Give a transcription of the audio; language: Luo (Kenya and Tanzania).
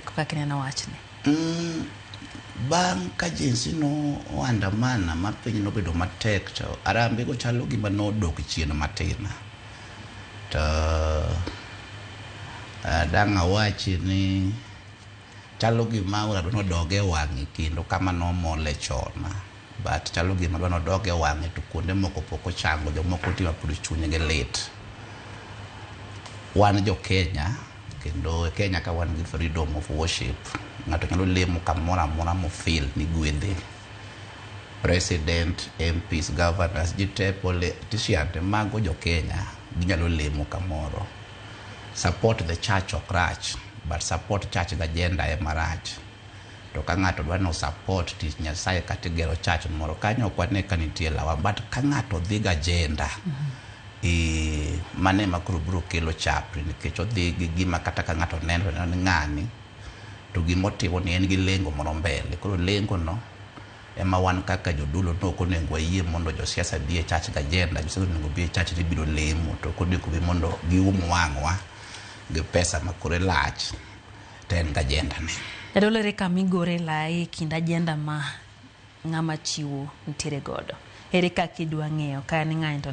Kaka ineno wachni. Bang' ka Gen Z no andamana ma piny nobedo matek, to harambee go chalo gima nodok chien matin. To dang' awachi ni chalo gima aora dwa nodog e wang'e kendo kama nomole chon. But chalo gima dwa nodog e wang'e to kuonde moko pok ochango, jomoko nitie ma pod chunygi lit. Wan jo Kenya, kendo e Kenya ka wan gi freedom of worship. Ng'ato nyalo lemo kamoro amora mo feel ni gwedhe. President, MPs, governors, ji te, politician te, mago jo Kenya, ginyalo lemo kamoro. Support the church ok rach, but support church gi agenda ema rach. To ka ng'ato dwa no support tich Nyasaye kata igero church moro kanyo, ok wane ka nitie lawa. But ka ng'ato dhi gi agenda, e mano ema koro biro kelo chapni, nikech odhi gi gima kata ka ng'ato neno to neno ni ng'ani to gimotimo ni en gi lengo moro mbele. Koro lengo no ema wan kaka jodolo no ok onego wayie mondo josiasa bi e church gi agenda. Josiasa onego bi e church ni biro lemo, to ok onego bi mondo gium wang'wa gi pesa ma kore lach to en gi agenda ne. Jadolo, ere kama igore lai e kind agenda ma ng'ama chiwo nitiere godo? Ere kaka idwa ng'eyo ka ni ng'ani to